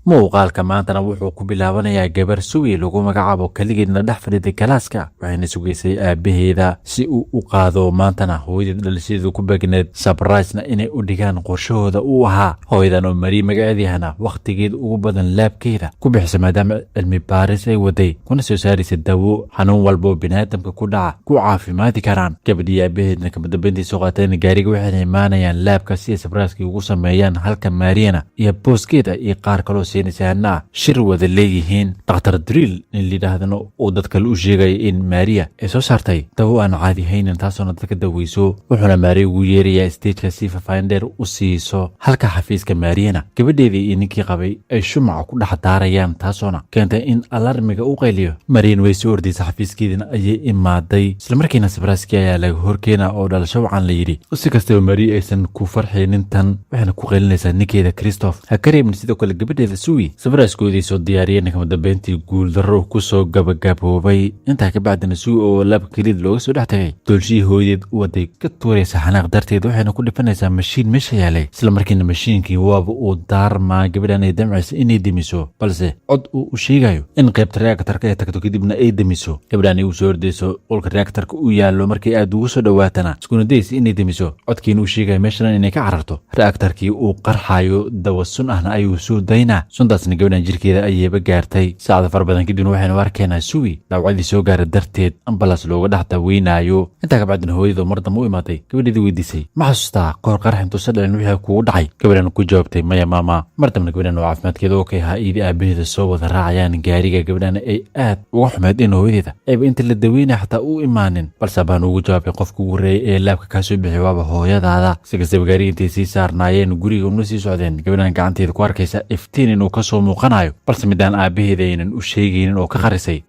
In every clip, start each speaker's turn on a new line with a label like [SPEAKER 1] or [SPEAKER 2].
[SPEAKER 1] Muuqaalka maantana wuxuu ku bilaabanayaa gabar Suwi lagu magacaabo, keligeedna dhex fadhiday kalaaska, waxayna sugaysay aabaheeda si uu u qaado. Maantana hooyadeed dhalashadeedu ku beegneed, surprise-na inay u dhigaan qorshahooda uu ahaa. Hooyadan oo Marii magaceediihana wakhtigeeda ugu badan lab-keeda ku bixisa, maadaama cilmi baaris ay waday kuna soo saaraysa dawo xanuun walba oo biniaadamka ku dhaca ku caafimaadi karaan. Gabadhii aabaheedna kama dambeyntii soo qaateen gaariga, waxayna imaanayaan lab-ka si ay surprise-kii ugu sameeyaan, halka Maariyana iyo booskeeda iyo qaar kaloo saynisyahanna ah shir wada leeyihiin. Dhakhtar Drill in layidhaahdana uu dad kale u sheegaya in Maariya ay soo saartay dawo aan caadi haynin, taasoona dadka daweyso. Wuxuuna Maariya ugu yeerayaa stage-ka si faahfaahin dheer u siiso, halka xafiiska Maariyana gabadheedii iyo ninkii qabay ay shumaca ku dhex daarayaan, taasoona keentay in alarmiga u qayliyo. Mariyan way soo ordaysa, xafiiskeedina ayay imaaday. Islamarkiina surprise-kii ayaa laga horkeenaa oo dhalasho wacan la yidhi. Si kastaba, Mariya aysan ku farxaynin tan, waxayna ku qaylinaysaa ninkeeda Christoph. Ha ka reebin sidoo kale gabadheeda Suwi surprise-koodii soo diyaariyeen kama dambeyntii guuldarro kusoo gabagaboobay. Intaa ka bacdina Suwi oo lab-ka keliid looga soo dhex tagay, doolshihii hooyadeed u waday ka tuuraysa xanaaq darteed, waxayna ku dhifanaysaa mashiin meesha yaalay. Isla markiina mashiinkii waaba uu daarmaa. Gabadhan ay damcaysa inay demiso, balse cod uu u sheegayo in qaybta reactor-ka ay tagto, kadibna ay demiso. Gabadhan ay u soo ordayso qolka reactor-ka u yaallo. Markay aad ugu soo dhowaatana, iskuna daysa inay demiso, codkiina uu sheegayo meeshan inay ka cararto. Reactor-kii uu qarxayo, dawa sun ahna ayuu soo daynaa. Suntaasna gabadhan jirkeeda ayayba gaartay. Saacada fara badan kadibna waxaynu arkaynaa Suwi dhaawacadii soo gaara darteed ambulance looga dhex daweynaayo. Intaa kabacdina hooyadoo mar dambe u imaatay gabadheedii weydiisay: "Ma xasuustaa kahor qarax intuusa dhalin wixii kugu dhacay?" Gabadhan ku jawaabtay: "Maya, maama." Mar dambena gabadhan oo caafimaadkeeda oo kay ahaa, iidii aabaheeda soo wada raacayaan gaariga. Gabadhan ay aad uga xumeed in hooyadeeda ayba inta la daweynaya xataa u imaanin, balse abaan ugu jawaabay: "Qofka ugu horreeyay ee lab-ka kaa soo bixi waaba hooyadaada." Si kastaba, gaariga intay sii saarnaayeen, guriga una sii socdeen, gabadhan gacanteeda ku arkaysa iftiin inuu ka soo muuqanayo, balse midaan aabbaheeda aynan u sheegaynin oo ka qarisay.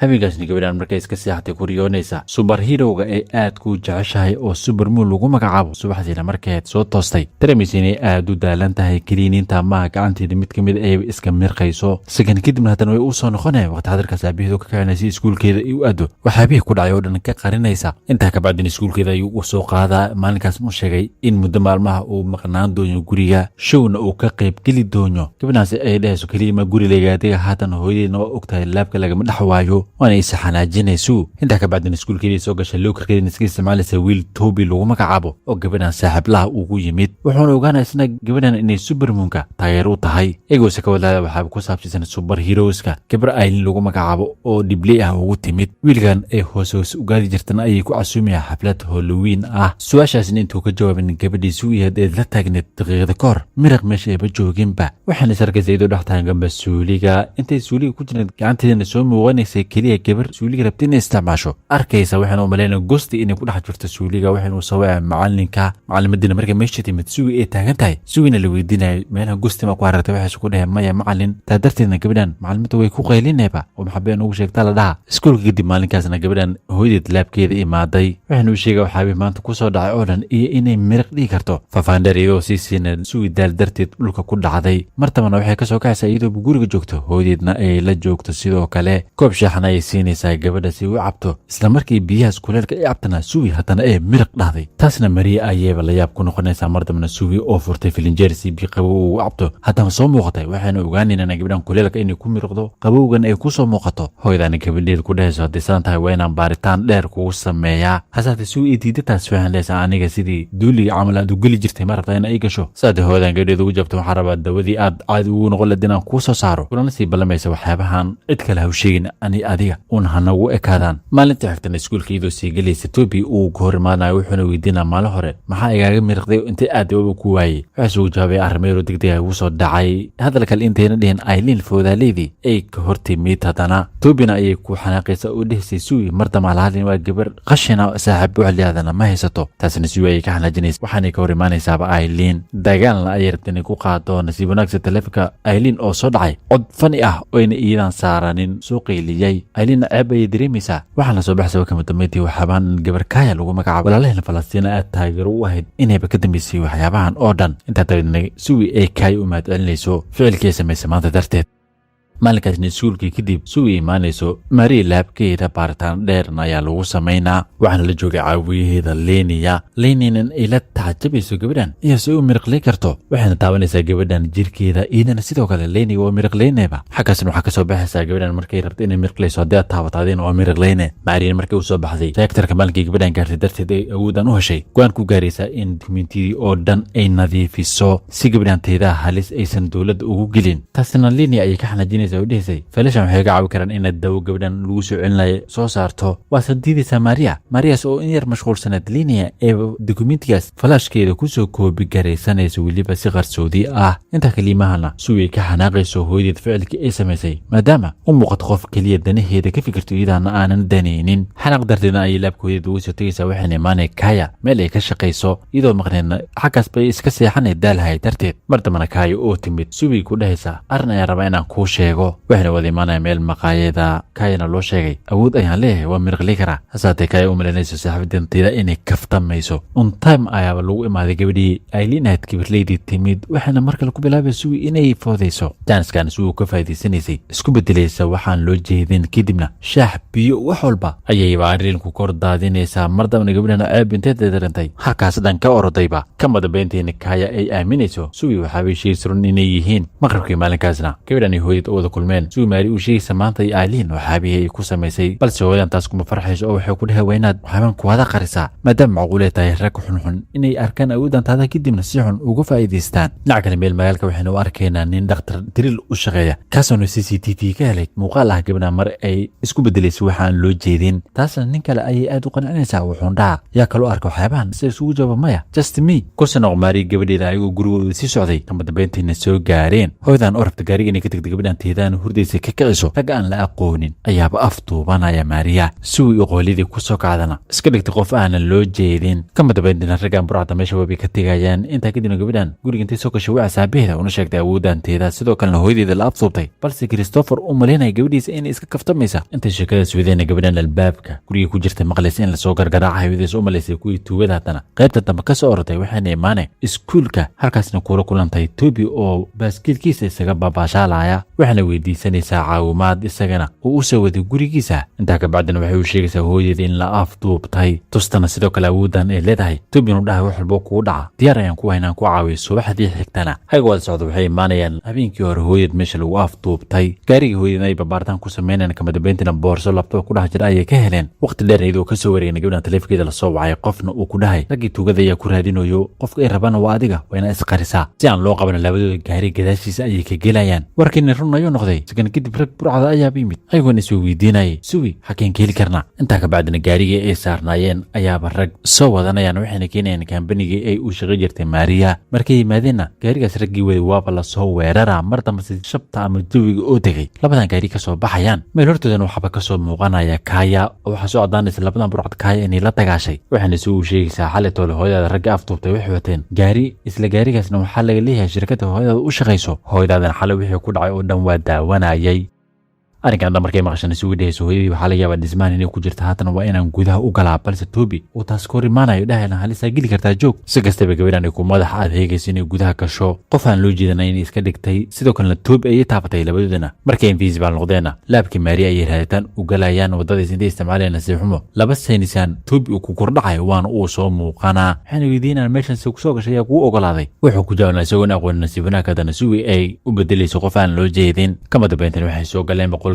[SPEAKER 1] Habeenkaasni gabadhaan markay iska seexatay ku riyoonaysa superhero-ga ay aad ku jeceshahay oo Supermoon lagu magacaabo. Subaxdiina markeed soo toostay, dareemaysa inay aad u daalan tahay. Keliiniinta maaha, gacanteeda mid ka mid ayba iska mirqayso. Sakan kadibna haddana way u soo noqonaya. Waqti xadirkaas aabaheedu ka kicinay si iskuulkeeda ay u aado, waxyaabihii ku dhacay oo dhan ka qarinaysa. Intaa kabacdina iskuulkeeda ayuu u soo qaadaa. Maalinkaas mu sheegay in muddo maalmaha uu maqnaan doono guriga, showna uu ka qayb geli doono. Gabadhaasi ay dhehayso: "Keliya ma guri lagaadiga? Haatan hooyadeedna waa ogtahay, lab-ka lagama dhex waayo." Waana isa xanaajinaysu. Intaa kabacdina iskuulkeedii soo gashay, locker-keedina iska isticmaalaysa wiil Toby lagu magacaabo oo gabadhan saaxiiblaha ugu yimid. Wuxuuna ogaanaya isna gabadhan inay Supermoonka taageer u tahay. Iyagoose ka wadlaada waxaaba ku saabsiisan superheroes-ka, gabar Aylin lagu magacaabo oo dhibley ah ugu timid. Wiilkan ay hoose hoose ugaadi jirtana ayay ku casuumaya xaflad Halloween ah. Su-aashaasna intuu ka jawaabin, gabadhii Suwiyahed eed la taagneed daqiiqada ka hor miraq meesha ayba jooginba. Waxaana is arkaysa iyadoo dhex taagan suuliga. Intay suuliga ku jireen, gacanteedana soo muuqanaysay keliya gabar suuliga rabta inay isticmaasho arkaysa. Waxayna u malaynaya gosti inay ku dhex jirto suuliga. Waxaynu u sawaya macalinka. Macalimadina markay meesha timid, Suwi ay taagan tahay, Suwina la weydiinayo: "Meelaha gosti ma ku aragtay?" Waxayse ku dheheen: "Maya, macalin." Taa darteedna gabadhan macalimada way ku qaylinayba oo "Maxaa been ugu sheegtaa?" la dhaha. Iskuulka kadib maalinkaasna gabadhan hooyadeed lab-keeda imaaday. Waxaynu u sheegay waxaabih maanta kusoo dhacay oo dhan iyo inay miriq dhigi karto. Faahfaahin dheer iyadoo sii siina, Suwi daal darteed dhulka ku dhacday. Martabana waxay kasoo kacaysaa iyadoo guriga joogto, hooyadeedna ay la joogto. Sidoo kale koob shaaxna ayay siinaysaa gabadha si u cabto. Isla markii biyahaas kuleelka ay cabtana, Suwi haddana ee miriq dhahday. Taasna Mariya ayayba la yaab ku noqonaysaa. Mar dambena Suwi oo furtay filinjeer si biyo qabow ugu cabto haddana soo muuqatay. Waxaynu ogaanaynaa gabadhan kuleelka inay ku miriqdo, qabowgan ay ku soo muuqato. Hooyadaana gabadheed ku dhehayso: "Haddii saan tahay, waa inaan baaritaan dheer kugu sameeyaa." Hasaate Suwi ay diida taas. Waxaan lehaysaa: "Aniga sidii duuliga camal aad u geli jirtay ma rabtaa in ay gasho?" Saate hooyadan gabadheed ugu jabto: "Waxaan rabaa dawadii aad caadi ugu noqon lahayd inaan kuu soo saaro." Kulana sii ballamaysa: "Waxyaabahan cid kale ha u sheegin, ani adiga uun hanagu ekaadaan." Maalinta xigtana iskuulka iyadoo sii gelaysa, Toby uu ka hor imaanayo. Wuxuuna weydiinaa: "Maalin hore maxaa igaaga miriqday? Intay aad waba ku waayey?" Waxaase ugu jawaabay: "Arrimayro degdeg ah ugu soo dhacay." Hadal kale intayna dhihin, Aileen foodaaleydi ay ka hor timid. Haddana Tobina ayay ku xanaaqaysa oo dhehaysay: "Suwi mar damba lahadlin, waa gabar qashina, saaxiib wax liyaadana ma haysato." Taasna Suwi ayay ka xanaajinaysa, waxaanay ka hor imaanaysaaba Aileen, dagaalna ayay rabta inay ku qaado. Nasiib wanaagsa taleefonka Aileen oo soo dhacay, cod fani ah oyna iidan saaranin soo qayliyey. Aileenna ceeb ayay dareemaysaa. Waxaana soo baxsaba kama dambeyntii waxyaabaan gabar Kaya lagu magacaabo, walaalaheen Falastiina aad taageero u ahayd, inayba ka dambeysay waxyaabahan oo dhan. Intaa dabeedna Suwi ay Kaya u mahad celinayso ficilkii ay samaysay maanta darteed. Maalinkaasna iskuulkii kadib Suwi imaanayso Maria laabkeeda, baaritaan dheerna ayaa lagu samaynaa. Waxaana la joogay caawiyaheeda Leniya. Leninan ay la tacajabayso gabadhan iyo si u miriqlay karto, waxayna taabanaysaa gabadhan jirkeeda. Iyadana sidoo kale Leniya waa miriqlaynayba. Xaggaasna waxaa kasoo baxaysaa gabadhan markay rabto inay miriqlayso, haddii aad taabato adina waa miriqlayne. Maariyan markay u soo baxday reactorka maalinkii gabadhan gaartay darteed ay awoodan u heshay, go-aan ku gaaraysaa in dukumentiyadii oo dhan ay nadiifiso si gabadhan teedaha halis aysan dowladda ugu gelin. Taasina Lenia ayay ka xanaajinaysa oo dhehaysay faylashan waxay ka caawi karaan inaad dawo gabadhan lagu soo celinayo soo saarto. Waase diidaysaa Maria. Marias oo in yar mashquulsaneed Lenia ee dukumentigaas falaashkeeda kusoo koobi garaysanaysa, weliba si qarsoodi ah. Intaa kaliimahana Suway ka xanaaqayso hooyadeed ficilkii ay samaysay, maadaama u muuqato qof keliya danaheeda ka fikirto, iyadaana aanan danaynin. Xanaaq darteedna ayay laabka hooyadeed ugu soo tegaysaa, waxayna imaanay Kaya meel ay ka shaqayso. Iyadoo maqneedna xaggaas bay iska seexanay daalhay darteed. Mar dambana Kaya oo timid Suway ku dhahaysaa, "Arrin ayaan rabaa inaan kuu sheego." Waxayna wada imaanaya meel maqaayada. Kayana loo sheegay, "Awood ayaan leeyahay, waa miriqli karaa." Hasaatee Kaya u malaynayso saaxiibadanteeda inay kaftamayso. On time ayaaba lagu imaaday gabadhii Aylin ahayd, kibirleydii timid, waxayna mar kale ku bilaabay Suwi inay foodayso. Jaaniskan Suwi ka faa'iidaysanaysay, isku bedelaysa waxaan loo jeedin, kadibna shaax, biyo, wax walba ayayba arrinku kor daadinaysaa. Mar dambana gabadhana ceeb inteed darantay halkaas dhan ka orodayba. Kama dambayntiina Kaya ay aaminayso Suwi, waxaabay sheegaysa run inay yihiin. Maqribkii maalinkaasna gabadhan ay hooyad u wada kulmeen. Suwi Maari uu sheegaysa maanta iyo Ailiin waxaabihii ay ku samaysay, balse hooyadan taas kuma farxayso oo waxay ku dhahay, "Waa inaad waxaaban kuwada qarisaa, maadaama macquulee tahay rag xunxun inay arkaan awooddan taada, kadibna si xun uga faa'iidaystaan." Dhinaca kale meel magaalka waxaynu u arkaynaa nin dhakhtar Diriil u shaqeeya, kaasoona CCTV ka helay muuqaal ah gabadha mar ay isku bedelaysay waxaan loo jeedin. Taasna nin kale ayay aad u qancinaysaa. Wuxuun dhaha, "Yaa kaloo arka waxyaabahan?" Si isugu jawaaba, "Maya, just me." Kusanoq Maari gabadheeda ayagoo gurigooda sii socday, kama dambayntiina soo gaareen. Hooyadan oo rabta gaariga inay ka tagta, gabadhan teedaan hurdaysa ka kiciso, ragga aan la aqoonin ayaaba afduubanaya Maariya. Suwi qoolidii kusoo kacdana iska dhigtay qof aanan loo jeedin. Kama dambayntiina raggan burcadda meesha waabay ka tegayaan. Intaa kadibna gabadhan guriga intay soo gashay wacas aabaheeda, una sheegtay awooddaanteeda, sidoo kalena hooyadeeda la afduubtay, balse Christopher u malaynaya gabadhiisa inay iska kaftamaysa. Intay sheekadaas wadeenna gabadhan albaabka guriga ku jirta maqlaysa in lasoo gargaraaca. Hooyadees u malaysay kuwii tuugada, haddana qaybta dambe ka soo orotay, waxayna imaanay iskuulka. Halkaasna kula kulantay Tobi oo baaskiilkiisa isaga babaashaalaya, waxaana weydiisanaysaa caawimaad, isagana uu u soo waday gurigiisa. Intaa kabacdina waxay u sheegaysaa hooyadeeda in la afduubtay, tustana sidoo kale awooddan ay leedahay. Tobi inu dhahay, "Wax walbo kugu dhaca diyaar ayaan ku haynaan ku caawiyo." Subaxdii xigtana haga wada socda waxay imaanayaan habeenkii hore hooyad meesha lagu afduubtay. Gaarigii hooyadna ay babaaritaan ku sameynayaan, kama dambeyntiina boorso laptop ku dhex jira ayay ka heleen. Waqti dheer iyadoo kasoo wareegna gabdhan taleefankeeda lasoo wacay, qofna uu ku dhahay, "Raggii tuugada ayaa ku raadinayo, qofka ay rabana waa adiga, waa inaa isqarisaa si aan loo qaban." Labadooda gaari gadaashiisa ayay ka gelayaan. Warkiina run ayuu noqday. Sakan kadib rag burcada ayaaba yimid, ayagoona isoo weydiinayay, "Suwi xakeen ka heli karnaa?" Intaa kabacdina gaarigii ay saarnaayeen ayaaba rag soo wadanayaan, waxayna keenayaan kambanigii ay u shaqo jirtay Maariya. Markay yimaadeenna gaarigaas raggii waday waaba lasoo weeraraa. Mar dambase shabta ama jawiga oo degay, labadan gaari kasoo baxayaan. Meel hortoodana waxaaba kasoo muuqanaya Kaya, oo waxaa soo cadaanaysa labadan burcad Kaya inay la dagaashay. Waxayna si uu sheegaysaa, "Xalay toole hooyadaada ragga afduubtay waxay wateen gaari, isla gaarigaasna waxaa laga leeyahay shirkadda hooyadaada u shaqayso. Hooyadaadana xalay wixii ku dhacay oo dhan waa daawanayay." Arrinkan dhan markay maqashan isugu dhehayso hooyadii waxaa laga yaabaa dhismahan inay ku jirta, haatan waa inaan gudaha u galaa. Balse Tobi uu taas ka hor imaanayo, dhahayna, "Halisaa geli kartaa, joog." Si kastaba gabadhan ay ku madax adeegayso inay gudaha gasho, qof aan loo jeedana inay iska dhigtay, sidoo kalena Tobi ayay taabatay. Labadoodana markay invisible noqdeenna laabkii Maariya ayay raaditaan u galayaan. Waddadaas intay isticmaalayaan, nasiib xumo laba saynisaan Tobi uu ku kordhacayo, waana uu soo muuqanaa. Waxayna weydiinayaan, "Meeshan se kusoo gashay? Ayaa kugu ogolaaday?" Wuxuu ku jawaabnaa isagoon aqoonin. Nasiib wanaag haddana Suwi ay u bedelayso qof aan loo jeedin. Kama dambeyntan waxay soo galeen boqolkii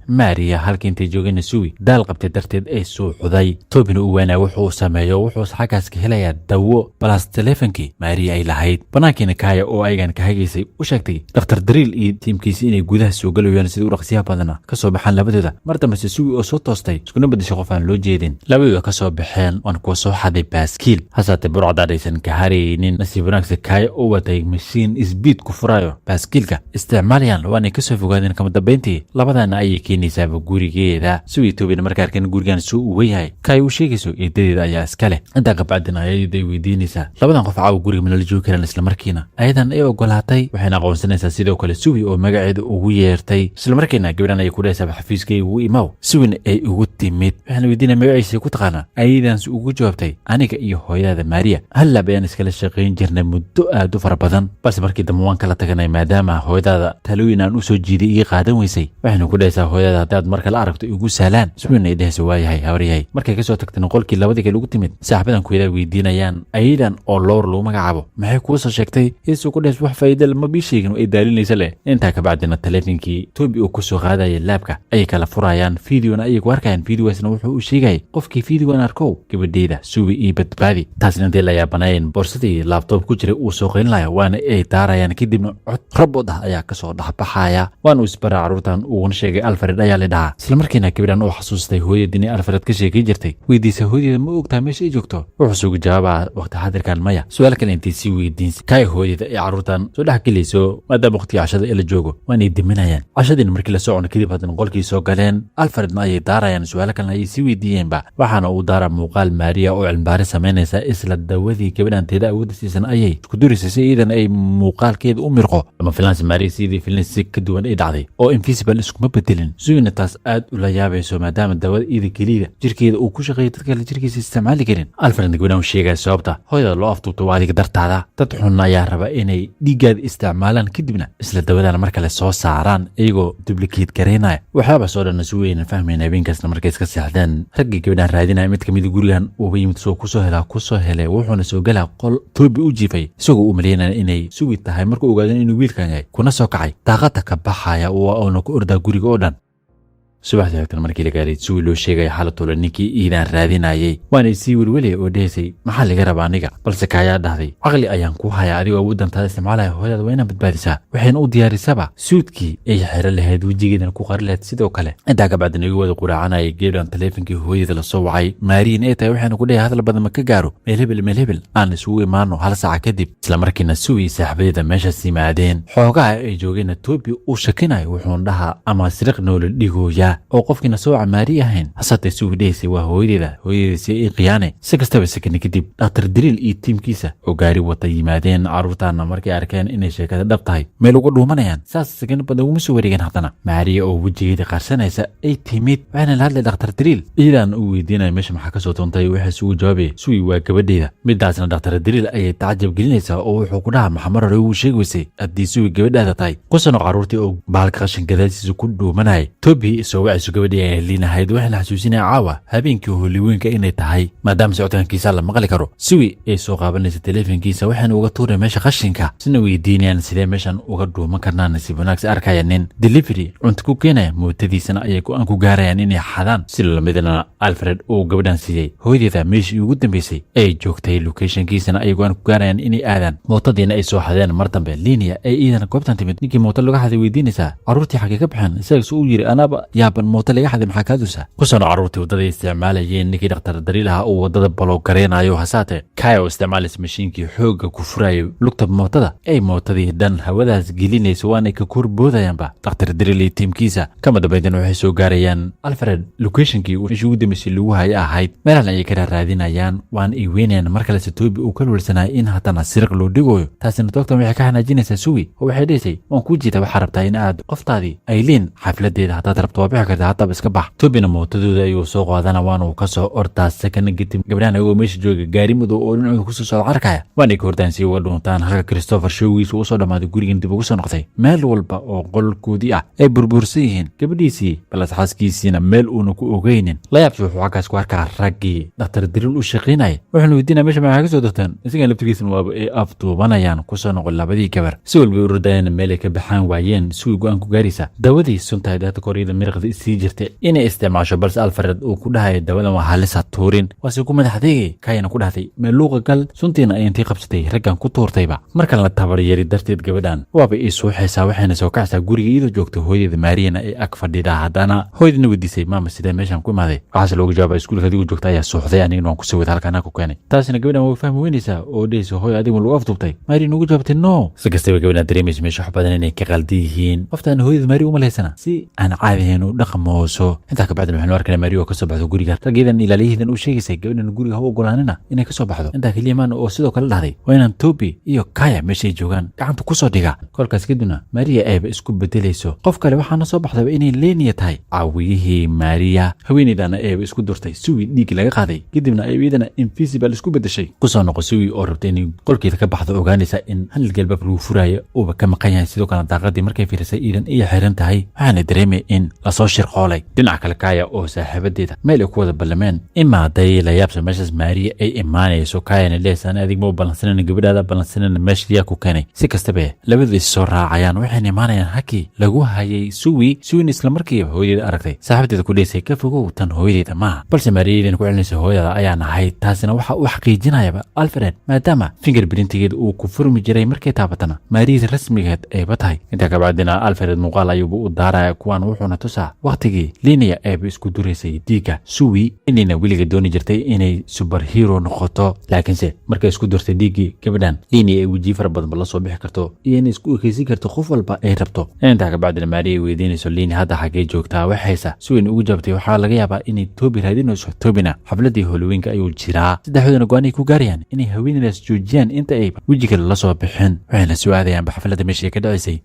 [SPEAKER 1] Maariya. Halkii intay joogayna Suwi daal qabtay darteed ay suuxuday. Tobina uu waanaa wuxuu sameeyo, wuxuu xaggaas ka helayaa dawo plus teleefonkii Maariya ay lahayd. Banaankiina Kaya oo ayagan ka hagaysay u sheegtay Dhakhtar Dariil iyo tiimkiisi inay gudaha soo galayaan, sida u dhaqsiyaha badana kasoo baxaan labadooda. Mar dambese Suwi oo soo toostay iskuna bedeshay qof aan loo jeedin, labadooda kasoo baxeen, waan kuwa soo xaday baaskiil. Hasaatee burcadaadhaysan ka haraynin. Nasiib wanaagsa Kaya oo watay mashiin speed ku furayo baaskiilka isticmaalayaan, waanay kasoo fogaadeen. Kama dambeyntii labadii Labadana ayay keenaysaaba gurigeeda. Suwi, Tobina marka arkeen gurigan suu uga yahay, ka ay u sheegayso eedadeeda ayaa iska leh. Intaa kabacdina ayada ay weydiinaysaa labadan qof caawa guriga manala joogi karaan. Isla markiina ayadan ay ogolaatay, waxayna aqoonsanaysaa sidoo kale Suwi oo magaceeda ugu yeertay. Isla markiina gabadhan ayay ku dhahaysaa xafiiskay ugu imaw. Suwina ay ugu timid, waxaana weydiinaya magaciisa ku taqaanaa. Ayadansi ugu jawaabtay, aniga iyo hooyada Maria hal lab ayaan iskala shaqayn jirnay muddo aad u fara badan, balse markii dambe waan kala taganay maadaama hooyadaada talooyin aan usoo jiiday iga qaadan weysay. Waxaynu ku dhahaysaa, hooyada haddaad marka la aragto igu saalaan. Suwina ay dhahayso, waayahay habaryahay. Markay kasoo tagtay qolkii labadii kale ugu timid, saaxiibadan kuyadaa weydiinayaan ayadan oo Lowr lagu magacaabo maxay kuu soo sheegtay. Iisoo ku dhahays, wax faa'iida lama bii sheegin, ay daalinaysa leh. Intaa kabacdina taleefonkii Tobi uu kusoo qaadaya labka ayay kala furayaan, videona ayay ku arkayaan. Videogaasna wuxuu u sheegayay, qofkii videogan arkow, gabadheyda Suwi ii badbaadi. Taasna intay la yaabanaayeen, boorsadii laptop ku jiray uu soo qaylinaya, waana ay daarayaan. Kadibna cod robot ah ayaa kasoo dhexbaxaya, waana uu isbara carruurtan uuna sheegay Alfred ayaa la dhahaa. Isla markiina gabadhan oo xasuustay hooyadii inay Alfred ka sheekay jirtay, weydiisay hooyadeeda ma ogtahay meesha ay joogto. Wuxuu sugu jawaabaa, waqti xadirkan maya. Su-aal kale intay sii weydiin kay hooyada ay carruurtan soo dhex gelayso, maadaama waqtiga cashada ee la joogo, waanay diminayaan cashadiina. Markii la soo cuno kadib, haddana qolkii soo galeen, Alfredna ayay daarayaan, su-aalo kalena ayay sii weydiiyeenba. Waxaana uu daaraa muuqaal Maariya oo cilmibaaris samaynaysa. Isla dawadii gabadhan teeda awoodda siisan ayay isku duraysay si iidan ay muuqaalkeeda u mirqo. Ama filansi Maariya sidii filin si ka duwan ay dhacday oo invisible iskuma bedelin. Suyina taas aad ula yaabayso, maadaama dawada iida keliya jirkeeda uu ku shaqeeyo, dad kale jirkiisa isticmaali karin. Alfred gabadhan u sheegaya sababta hooyada loo afduubto waa adiga dartaada, dad xun ayaa raba inay dhiiggaada isticmaalaan, kadibna isla dawadana mar kale soo saaraan iyagoo duplicate garaynaya. Waxyaaba soo dhan si weynan fahmayn. Habeenkaasna markay iska seexdeen, raggii gabadhan raadinaya mid kamid gurigan uuba yimid, soo kusoo helaa, kusoo helay. Wuxuuna soo galaa qol Toobi u jiifay, isagoo u malaynaya inay Sugi tahay. Markuu ogaadan inuu wiilkan yahay, kuna soo kacay, daaqada ka baxaya, uuna ku ordaa guriga oo dhan. Subaxdii xigtan markii la gaaray, Suwi loo sheegaya xalatoola ninkii iidaan raadinayay, waanay sii welwelaya oo dhehaysay, maxaa laga rabaa aniga? Balse kaayaa dhahday, caqli ayaan ku hayaa, adigoo awooddantaada isticmaalaya hooyadaada waa inaad badbaadisaa. Waxayna u diyaarisaba suudkii ay xero lahayd, wejigeedana ku qari lahayd sidoo kale. Intaa kabacdina igu wada quraacanayay, geedhan taleefonkii hooyada lasoo wacay, Maariin ay tahay. Waxayna ku dhahay, hadal badan ma ka gaaro, meel hebel meel hebel aan isugu imaano hal saaca kadib. Isla markiina Suwi saaxiibadeeda meeshaas yimaadeen. Xoogaha ay joogeenna Toobi uu shakinayo, wuxuuna dhahaa, ama siriq noola dhigooyaa oo qofkiina soo camaari ahayn. Hasatee Suwi dhehaysay, waa hooyadeeda, hooyadeeda si ay khiyaane. Si kastaba, sakani kadib Dhakhtar Daliil iyo tiimkiisa oo gaari wata yimaadeen. Carruurtaana markay arkeen inay sheekada dhab tahay, meel uga dhuumanayaan. Saas sakano badan uguma soo wareegeen, haddana Maariya oo wejigeeda qarsanaysa ay timid, waxayna la hadlay Dhakhtar Daliil. Iyadaan u weydiinaya meesha maxaa kasoo doontay. Waxay isugu jawaabaya, Suwi waa gabadheeda. Midaasna Dhakhtar Daliil ayay tacajab gelinaysaa, oo wuxuu ku dhaha, maxaa hore ugu sheegi weysay haddii Suwi gabadhaada tahay? Kusano carruurtii oo bahalka qashin gadaashiisa ku dhuumanayay, Tobi soo wacayso gabadhii ay liinahayd, waxayna xasuusinaya caawa habeenkii holiweynka inay tahay, maadaama socodkaankiisa la maqli karo. Suwi ay soo qaabanaysa teleefonkiisa, waxayna uga tuuray meesha qashinka, sina weydiinayaan sidee meeshan uga dhuuman karnaa. Nasiib wanaagsi arkaya nin delivery cunto ku keenaya, mootadiisana ayay go-aan ku gaarayaan inay xadaan. Si lamidna Alfred uu gabadhan siiyey hooyadeeda meeshii ugu dambeysay ay joogtay, locationkiisana ay go-aan ku gaarayaan inay aadaan, mootadiina ay soo xadeen. Mar dambe Linia ay iidana goobtan timid, ninkii mooto laga xaday weydiinaysaa, carruurtii xagee ka baxeen? Isagas uu yiri, anaaba yaaban, mooto laga xaday maxaa kaa dusa? Kusano carruurtii waddaday isticmaalayeen, ninkii dhakhtar daliilaha uu waddada block gareynayo. Hasaate kaya oo isticmaalaysa mashiinkii xoogga ku furayo lugta mootada, ay mootadii dhan hawadaas gelinayso, waanay ka korboodayaanba Dhakhtar Daliil iyo tiimkiisa. Kama dambeydana waxay soo gaarayaan Alfred locationkii meeshii ugu dambeysay lagu haya ahayd. Meelahan ayay ka raaraadinayaan, waana ay weynayaan. Mar kalese Toobi uu ka lulsanaya in haddana siriq loo dhigoyo. Taasina toogtan waxay ka xanaajinaysaa Suwi, oo waxay dhehaysay, waan kuu jeedaa, waxaa rabtaa in aad qoftaadii Ayliin xafladeeda, haddaad rabto waa bixi kartaa, haddaba iska bax. Tobina mootadooda ayuu soo qaadana, waana uu kasoo ordaa. Sakana kadib gabdhahan ayagoo meesha jooga, gaari madow oo dhinacooda kusoo socda arkaya, waanay ka hordaan si uga dhuuntaan. Halka Christopher showgiisa uu soo dhammaaday, gurigan dib ugu soo noqday, meel walba oo qolkoodii ah ay burbursan yihiin, gabadhiisii balas xaaskiisiina meel uuna ku ogeynin. Layaabsi wuxuu xaggaas ku arkaa raggii Dhakhtar Daliil u shaqaynaya, wuxuuna weydiinaya meesha maxaa ka soo degtaan. Isagan laftigiisna waaba ay afduubanayaan. Kusoo noqon labadii gabar si walba u rodayana, meelay ka baxaan waayeen. Suwi go-aan ku gaaraysa dawadii suntahay daata koryada mirqdeed. badan isii jirtay inay isticmaasho, balse Alfred uu ku dhahayo dawadan waa halisa, tuurin. Waase ku madax adeegay. Kayana ku dhahday meeluuqa gal, suntiina ay intii qabsatay raggan ku tuurtayba. Markan la tabaryari darteed gabadhan waaba ii suuxaysaa, waxayna soo kacaysaa guriga iyadoo joogta hooyada Maariyana ay ag fadhida. Haddana hooyadina weydiisay, "Maama, sidee meeshan ku imaaday?" Waxaase looga jawaaba, "Iskuulka adigu joogta ayaa suuxday, anigana waan kusoo wada halkaanaa ku keenay." Taasina gabadhan way fahmi weynaysaa oo dhehaysa, "Hooyo, adigu lagu afduubtay?" Maariya nugu jawaabtay, "No." Si kastaba gabadhan dareemaysa meesha wax badan inay ka qaldan yihiin. Qoftaan hooyada Maariya uma leysana si aan caadi ahayn u dhaqmooso. Intaa kabacdin waxaynu arkaynaa Maariya oo kasoo baxdo guriga, raggeedan ilaaliyaheedan u sheegaysay gabadhan guriga ha u ogolaanina inay kasoo baxdo. Intaa keliya maan oo sidoo kale dhahday waa inaan Tobi iyo Kaya meeshay joogaan gacanta kusoo dhiga. Kolkaas kadibna Maariya ayba isku bedelayso qof kale. Waxaana soo baxdaba inay Lenia tahay caawiyihii Maariya. Haweeneydana ayba isku durtay Suwi dhiig laga qaaday, kadibna ay iyadana invisible isku bedeshay. Kusoo noqo Suwi oo rabtay inay qolkeeda ka baxdo, ogaanaysa in handle-ka albaabka lagu furaayo uuba ka maqan yahay. Sidoo kalena daaqadii markay fiirisay iidan iyo xiran tahay, waxaana dareemay in lasoo shirqoolay. Dhinaca kale, Kaya oo saaxiibadeeda meel ay ku wada ballameen imaaday, la yaabsa meeshaas Maariya ay imaanayso. Kayana leesan, "Adig ma u ballansanana, gabadhaada ballansanana, meesha yaa ku keenay?" Si kastaba labadu is soo raacayaan, waxayna imaanayaan hakii lagu hayay Suwi. Suwina isla markiiba hooyadeeda aragtay, saaxiibadeeda ku dheysay, "Ka fogow, tan hooyadeeda maaha." Balse Maariyadeena ku celinaysa, "Hooyada ayaan ahay." Taasina waxa uu xaqiijinayaba Alfred, maadaama fingerprintigeeda uu ku furmi jiray markay taabatana Maariyada rasmigeed ayba tahay. Intaa kabacdina Alfred muuqaal ayuuba u daaraya kuwan, wuxuuna tusaa wakhtigii Linia ayba isku duraysay dhiigga Suwi. Inayna weliga dooni jirtay inay superhero noqoto, laakiinse markay isku durtay dhiiggii gabadhan Linia ay wejiyo fara badanba la soo bixi karto iyo inay isku ekeysin karto qof walba ay rabto. Intaa kabacdina Maariya ay weydiinayso, "Linia hadda xaggee joogtaa?" Waxaysa Suwin ugu jawaabtay, waxaa laga yaabaa inay Tobi raadinayso, Tobina xafladii Halloweenka ayuu jiraa. Saddexdoodana go-aan ay ku gaarayaan inay haweeneydaas joojiyaan inta ay weji kale la soo bixin, waxayna soo aadayaanba xafladda meesha ay ka dhacaysay.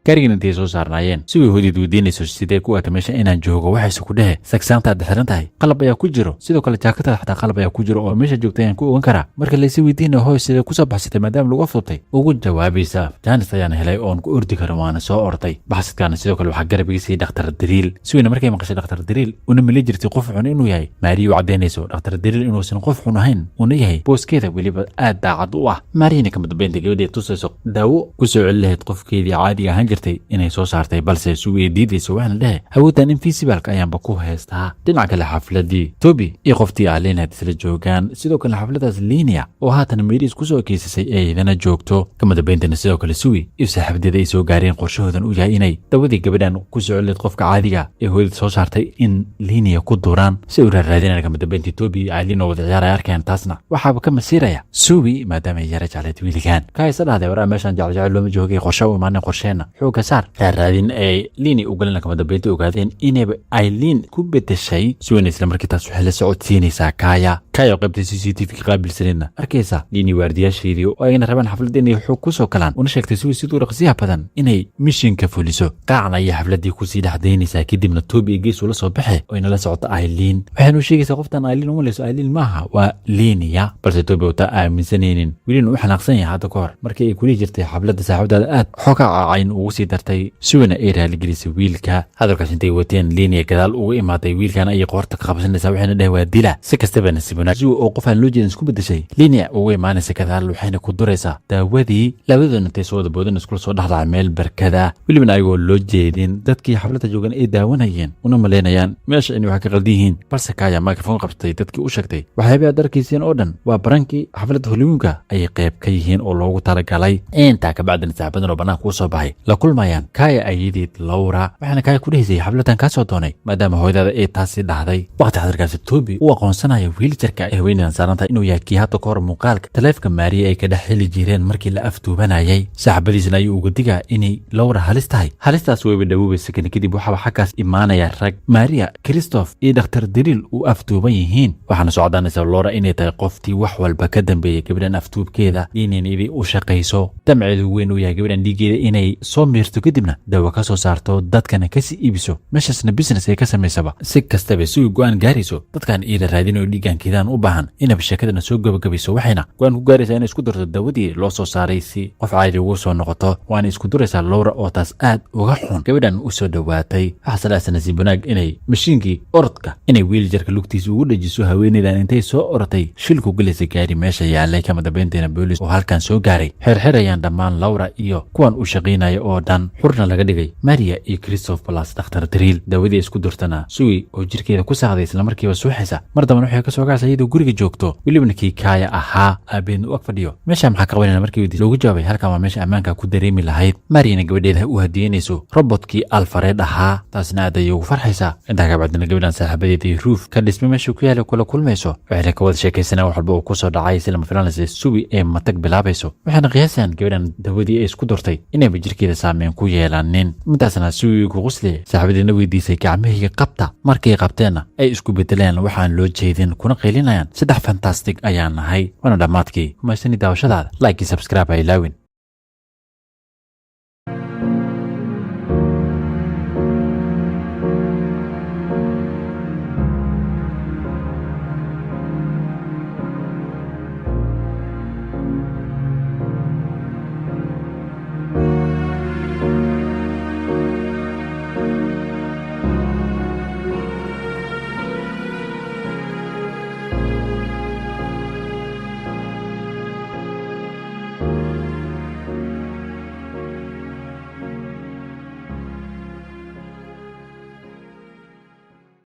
[SPEAKER 1] Gaarigan intay soo saarnaayeen, si way hoodeed weydiinayso, "Sidee ku aata meesha inaan joogo?" Waxayse ku dhehe, "Sagsaantaad xiran tahay qalab ayaa ku jiro, sidoo kale jaakataada xataa qalab ayaa ku jiro oo meesha joogta ayaan ku ogan karaa." Marka laysi weydiinayo, "Hooy, sidee kusoo baxsatay maadaama lagu afduubtay?" Ugu jawaabaysa, "Jaanis ayaan helay oon ku ordi karo, waana soo orday. Baxsadkaana sidoo kale waxaa garab iga siiyey Dhakhtar Dariil." Siweyna markay maqashay Dhakhtar Dariil una mali jirtay qof xun inuu yahay, Maariya u caddaynayso Dhakhtar Dariil inuusan qof xun ahayn, una yahay booskeeda weliba aad daacad u ah. Maariyana kama dambeynta gabadheed tusayso daawo kusoo celi lahayd qofkeedii caadiga ahaan jirtay inay soo saartay, balse Suwiya diidayso, waxaana dhehe, "Awooddan invisible-ka ayaanba ku haystaa." Dhinaca kale, xafladii Tobi iyo qoftii Alinaad isla joogaan. Sidoo kale xafladaas Linia oo haatan Meris kusoo ekeysasay ee idana joogto. Kama dambayntana sidoo kale Suwi iyo saaxiibadeeda ay soo gaareen, qorshahoodan uu yahay inay dawadii gabadhan kusoo celileed qofka caadiga ee hooyada soo saartay in Linia ku duraan si u raaraadinaan. Kama dambeyntii Tobi iyo Alin oo wada ciyaaraya arkeen, taasna waxaaba ka masiiraya Suwi maadaama ay yara jecleed wiilkan. Kaaysa dhahday, "Waraa, meeshaan jecel looma joogay, qorshe u imaanay, qorsheenna xoogga saar." Raaraadin ay Liini u galina, kama dambeynta ogaadeen inayba Aileen ku bedeshay. Suwina isla markii taas waxay la socodsiinaysaa Kaya. Kaya oo qaybta CCTV ka qaabilsaneedna arkaysa Liini waardiyaasheedii oo ayna rabaan xafladda inay xoog ku soo galaan, una sheegtay Suwi siduu dhaqsiyaha badan inay mission-ka fuliso. Qaacna ayay xafladdii kusii dhexdaynaysaa. Kadibna Tobi iyo gees ula soo baxe oo inala socoto Aileen, waxaynu u sheegaysaa qoftan Aileen uma leyso Aileen maaha, waa Linia. Balse Tobi wata aaminsanaynin, welina u xanaaqsan yahay hadda ka hor markii ay kuli jirtay xafladda saaxiibadaada aad xoogaa cacayn ugu sii dartay. Suwina ay raaligelisay wiilka. Hadalkaas intay wateen, Linia gadaal ugu imaatay, wiilkan ayay qoorta ka qabsanaysaa, waxayna dheh, "Waa dila." Si kastaba nasiib wanaag, Suwi oo qof aan loo jeedin isku bedeshay, Linia ugu imaanaysa gadaal, waxayna ku duraysaa daawadii. Labadoodna intay soo wada boodan iskula soo dhexdhacay meel barkada, welibana ayagoo loo jeedin, dadkii xafladda joogan ay daawanayeen una malaynayaan meesha inay wax ka qaldan yihiin. Balse Kaya microphone qabtay, dadkii u sheegtay, waxyaabih aad arkayseen oo dhan waa prank-kii xafladda Halloweenka ayay qayb ka yihiin oo loogu talagalay. Intaa kabacdina saaxiibadan oo bannaanka u soo baxay la kulmayaan Kaya ayadeed Laura, waxaana Kaya ku dhehaysay, "Xafladdan kaa soo doonay maadaama hooyadaada ay taasi dhahday." Waqti xadarkaasi Tobi u aqoonsanaya wheelchair-ka ay haweeneydan saarantahay inuu yahay kii hadda ka hor muuqaalka taleefka Maariya ay ka dhex heli jireen markii la afduubanayay. Saaxiibadiisna ayuu uga digaa inay Laura halis tahay. Halistaas wayba dhawoobaysa. Kadib waxaaba xaggaas imaanaya rag Maria, Christoph iyo Dhakhtar Daliil uu afduuban yihiin, waxaana soo cadaanaysa Laura inay tahay qoftii wax walba ka dambeeyay gabadhan afduubkeeda, inayn idin u shaqayso, damceedu weyn uu yahay gabadhan dhiiggeeda inay soo miirto, kadibna dawa ka soo saarto, dadkana kasii iibiso, meeshaasna business ay ka samaysaba. Si kastaba si uu go-aan gaarayso dadkan iida raadinayo dhiiggankeedaan u baahan inaba sheekadana soo gabagabayso, waxayna go-aan ku gaaraysaa inay isku darto dawadii loo soo saaray si qof caadi ugu soo noqoto. Waana isku duraysaa Laura oo taas aad uga xun gabadhan u soo dhowaatay. Waxaase dhacsa nasiib wanaag inay mashiinkii orodka inay wheelchair-ka lugtiisa ugu dhajiso haweeneydan intay soo orotay shilku gelaysa gaari meesha yaalay. Kama dambeynteena boolis oo halkan soo gaaray xerxerayaan dhammaan Laura iyo kuwan u shaqaynaya oo oo dhan, xurna laga dhigay Maria iyo Christoph plus Dhakhtar Drill. Daawadii isku durtana Suwi oo jirkeeda ku saaqday islamarkiiba suuxaysa. Mar dambana waxay kasoo kacaysa iyadoo guriga joogto, welibana kii Kaaya ahaa, aabeedna u ag fadhiyo. Meesha maxaa qabanayna markii weydiis loogu jawaabay, halkan waa meesha ammaanka ku dareemi lahayd. Mariana gabadheeda u hadiyeynayso robotkii Alfareed ahaa, taasna aad ayay ugu farxaysaa. Intaa kabacdina gabadhan saaxiibadeeda iyo Ruuf ka dhismay meeshuu ku yaala kula kulmayso, waxayna ka wada sheekaysanaan wax walba uu kusoo dhacay. Si lama filanaysa Suwi ee matag bilaabayso, waxayna qiyaasayaan gabadhan dawadii ay isku durtay inayba jirkeeda saameyn ku yeelanin. Intaasna Suwi ku qusliyay, saaxiibadeedna weydiisay gacmahayga qabta. Markay qabteenna ay isku bedeleen waxaan loo jeedin, kuna qaylinayaan, "Saddex fantastic ayaan nahay." Waana dhammaadkii. Kumaysani daawashadaada, like, subscribe ha ilaawin.